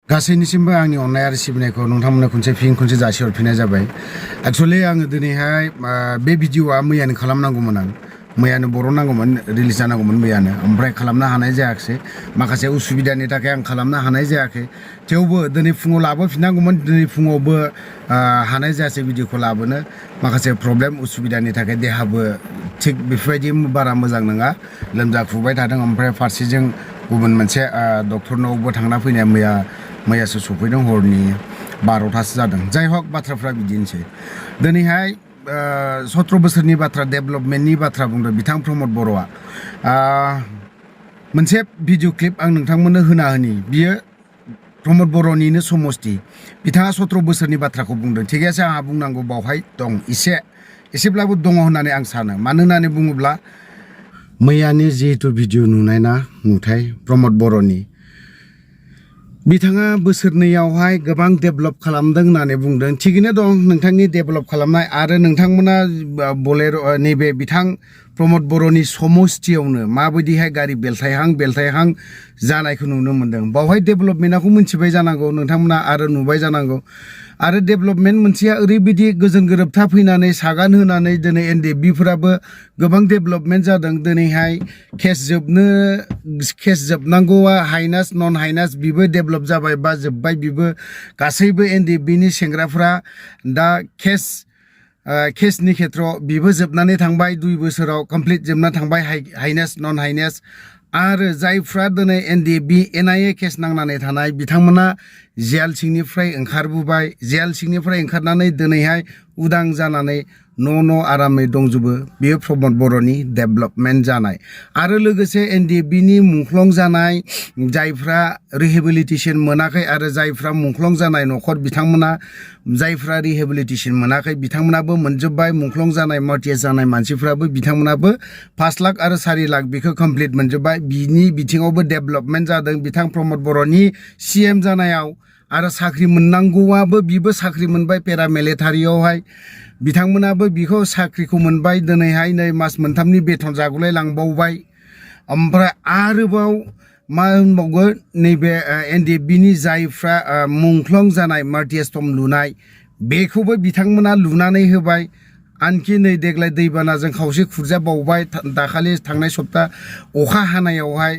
गासैनिसिमबो आंनि अननाय आरो सिबिनायखौ नोंथांमोननो खनसे जासिहरफिननाय जाबाय। एक्चुअली आङो दिनैहाय बे भिडिअआ मैयानो खालामनांगौमोन आं। मैयानो बरननांगौमोन, रिलिज जानांगौमोन मैयानो, ओमफ्राय खालामनो हानाय जायाखिसै। माखासे उसुबिदानि थाखाय आं खालामनो हानाय जायाखै। थेवबो दिनै फुङाव लाबोफिननांगौमोन, दिनै फुङावबो हानाय जायासै भिडिअखौ लाबोनो। माखासे प्रब्लेम उसुबिदानि थाखाय देहाबो थिग बेफोरबायदि बारा मोजां नङा, लोमजाखुबाय थादों। ओमफ्राय फारसेजों गुबुन मोनसे डक्टरनावबो थांना फैनाया मैयासो सफैदों, हरनि 12थासो जादों। जाय हक बाथ्राफ्रा बिदिनोसै। दिनैहाय 17 बोसोरनि बाथ्रा, डेभेलपमेन्टनि बाथ्रा बुंदों बिथां प्रमद बर'आ। मोनसे भिडिअ क्लिप आं नोंथांमोननो होनि बियो प्रमद बर'निनो समस्ति। बिथाङा 17 बोसोरनि बाथ्राखौ बुंदों। थिगैसो आंहा बुंनांगौ बावहाय दं, एसेब्लाबो दङ होननानै आं सानो। मानो होननानै बुङोब्ला मैयानि जिहेतु भिडिअ नुथाय प्रमद बर'नि, बिथाङा बोसोरनैयावहाय गोबां डेभेलप खालामदों होननानै बुंदों। थिगैनो दं नोंथांनि डेभेलप खालामनाय, आरो नोंथांमोना बलेर' नैबे बिथां प्रमद बर'नि समस्तियावनो माबायदिहाय गारि बेलथायहां जानायखौ नुनो मोन्दों। बावहाय डेभेलपमेन्टखौ मिथिबाय जानांगौ नोंथांमोना आरो नुबाय जानांगौ। आरो डेभेलपमेन्ट मोनसेया ओरैबायदि गोजोन गोरोबथा फैनानै सागान होनानै दिनै NDFB गोबां डेभेलपमेन्ट जादों। दिनैहाय केस जोबनांगौआ हाइनास नन हाइनास बिबो डेभेलप जाबाय बा जोब्बाय। बिबो गासैबो NDFB सेंग्राफ्रा दा केसनि खेथ्रआव बिबो जोबनानै थांबाय। 2 बोसोराव कमप्लिट जोबना थांबाय, हाइनास नन हाइनास। आरो जायफ्रा दिनै NDFB NIA केस नांनानै थानाय बिथांमोना जेल सिंनिफ्राय ओंखारबोबाय। जेल सिंनिफ्राय ओंखारनानै दिनैहाय उदां जानानै न' आरामै दंजोबो। बेयो प्रमद बर'नि डेभेलपमेन्ट जानाय। आरो लोगोसे NDFB मुंख्लं जानाय जायफ्रा रिहेबिलिटेसन मोनाखै, आरो जायफ्रा मुंख्लं जानाय न'खर बिथांमोना, जायफ्रा रिहेबिलिटेसन मोनाखै बिथांमोनाबो मोनजोब्बाय। मुंख्लं जानाय मार्टियास जानाय मानसिफ्राबो बिथांमोनाबो 5 लाख आरो 4 लाख बेखौ कमप्लिट मोनजोब्बाय। बिनि बिथिङावबो डेभेलपमेन्ट जादों बिथां प्रमद बर'नि CM जानायाव। आरो साख्रि मोननांगौआबो बिबो साख्रि मोनबाय पेरामिलिटारियावहाय। बिथांमोनाबो बिखौ साख्रिखौ मोनबाय। दिनैहाय नै मास मोनथामनि बेथन जागुलाय लांबावबाय। ओमफ्राय आरोबाव मा होनबावगोन, नैबे NDFB जायफ्रा मुंख्लं जानाय मार्टियास टम लुनाय बेखौबो बिथांमोना लुनानै होबाय। आनखि नै देग्लाय दैबानाजों खावसे खुरजाबावबाय। दाखालि थांनाय सप्ता अखा हानायावहाय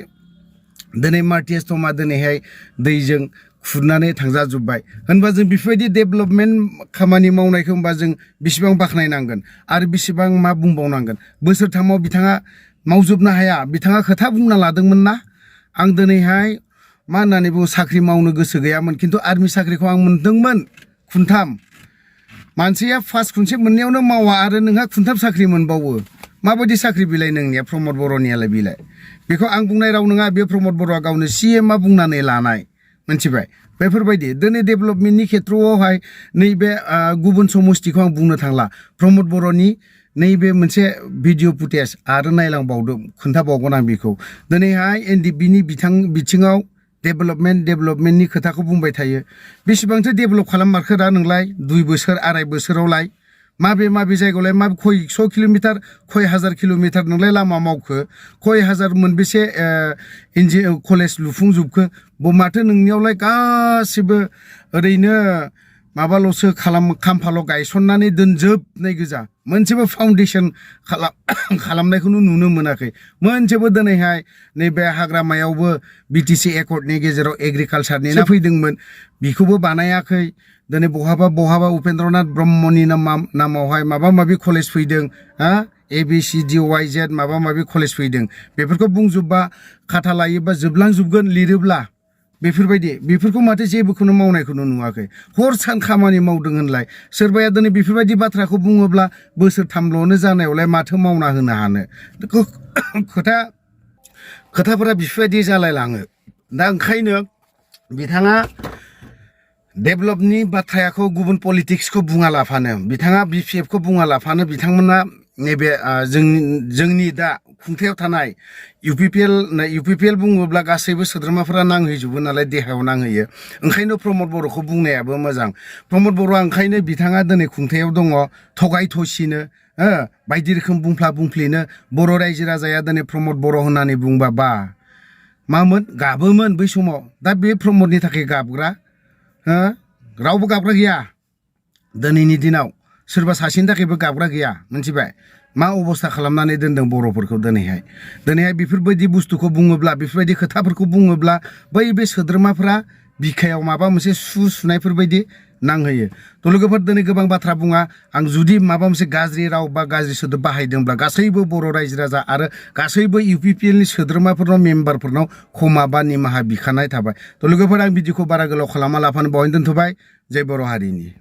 दिनै मार्टियास टमा दिनैहाय दैजों खुरनानै थांजाजोब्बाय। होनबा जों बेफोरबायदि डेभेलपमेन्ट खामानि मावनायखौ होनबा जों बेसेबां बाख्नायनांगोन आरो बेसेबां मा बुंबावनांगोन। बोसोरथामाव बिथाङा मावजोबनो हाया। बिथाङा खोथा बुंना लादोंमोन ना, आं दिनैहाय मा होननानै बुङो, साख्रि मावनो गोसो गैयामोन, खिन्थु आर्मि साख्रिखौ आं मोनदोंमोन 3। मानसिया फार्स्ट खनसे मोननायावनो मावा आरो नोंहा 3 साख्रि मोनबावो। माबायदि साख्रि बिलाइ नोंनिया प्रमद बर'नियालाय बिलाय? बेखौ आं बुंनाय राव नङा, बे प्रमद बर'आ गावनो CMआ बुंनानै लानाय, मिथिबाय? बेफोरबायदि दिनै डेभेलपमेन्टनि खेथ्रआवहाय नैबे गुबुन समस्तिखौ आं बुंनो थांला। प्रमद बर'नि नैबे मोनसे भिडिअ फुटेज आरो नायलांबावदों, खोन्थाबावगोन आं बेखौ। दिनैहाय NDFB बिथिङाव डेभेलपमेन्टनि खोथाखौ बुंबाय थायो। बेसेबांथो डेभेलप खालाममारखो दा नोंलाय 2 बोसोर 2.5 बोसोरावलाय? माबे जायगायावलाय खय 100 किल'मिटार, खय हाजार किल'मिटार नोंलाय लामा मावखो? खय हाजार मोनबेसे कलेज लुफुंजोबखो? माथो नोंनियावलाय गासिबो ओरैनो माबाल'सो खाम्फाल' गायसननानै दोनजोबनाय गोजा। मोनसेबो फाउन्डेसन खालामनायखौनो नुनो मोनाखै। मोनसेबो दिनैहाय नैबे हाग्रामायावबो BTC एकर्डनि गेजेराव एग्रिकालसारनि फैदोंमोन, बिखौबो बानायाखै। दिनै बहाबा उपेन्द्रनाथ ब्रह्मनि नामावहाय माबा कलेज फैदों, ABCDYZ माबा कलेज फैदों। बेफोरखौ बुंजोबबा, खाथा लायोबा जोबलांजोबगोन लिरोब्ला। बेफोरखौ माथो जेबोखौनो मावनायखौनो नुवाखै। हर सान खामानि मावदों होनलाय। सोरबाया दिनै बेफोरबायदि बाथ्राखौ बुङोब्ला बोसोरथामल'नो जानायावलाय माथो मावना होनो हानो? खोथाफोरा बेफोरबायदि जालायलाङो। दा ओंखायनो बिथाङा डेभेलपनि बाथ्राखौ गुबुन पलिटिक्सखौ बुङा लाफानो, बिथाङा BPFखौ बुङा लाफानो, बिथांमोना नैबे जोंनि दा खुंथायाव थानाय UPPL बुङोब्ला गासैबो सोद्रोमाफोरा नांहैजोबो नालाय, देहायाव नांहैयो। ओंखायनो प्रमद बर'खौ बुंनायाबो मोजां। प्रमद बर'आ ओंखायनो बिथाङा दिनै खुंथायाव दङ, थगाय थसिनो, बायदि रोखोम बुंफ्लिनो। बर' रायजो राजाया दिनै प्रमद बर' होननानै बुंबा मामोन गाबोमोन बै समाव दा बे प्रमदनि थाखाय गाबग्रा रावबो गाबग्रा गैया दिनैनि दिनाव सोरबा सासेनि थाखायबो गाबग्रा गैया मिथिबाय मा अबस्था खालामनानै दोनदों बर'फोरखौ दिनैहाय बेफोरबायदि बुस्थुखौ बुङोब्ला बेफोरबायदि खोथाफोरखौ बुङोब्ला बै बे सोद्रोमाफ्रा बिखायाव माबा मोनसे सुनायफोर बायदि नांहोयो थ' लोगोफोर दिनै गोबां बाथ्रा बुङा आं जुदि माबा मोनसे गाज्रि राव बा गाज्रि सोदोब बाहायदोंब्ला गासैबो बर' रायजो राजा आरो गासैबो इउपिपिएलनि सोद्रोमाफोरनाव मेम्बारफोरनाव क्षमा बा निमाहा बिखानाय थाबाय थ' लोगोफोर आं भिडिअखौ बारा गोलाव खालामा लाफानो बावैनो दोनथ'बाय जय बर' हारिनि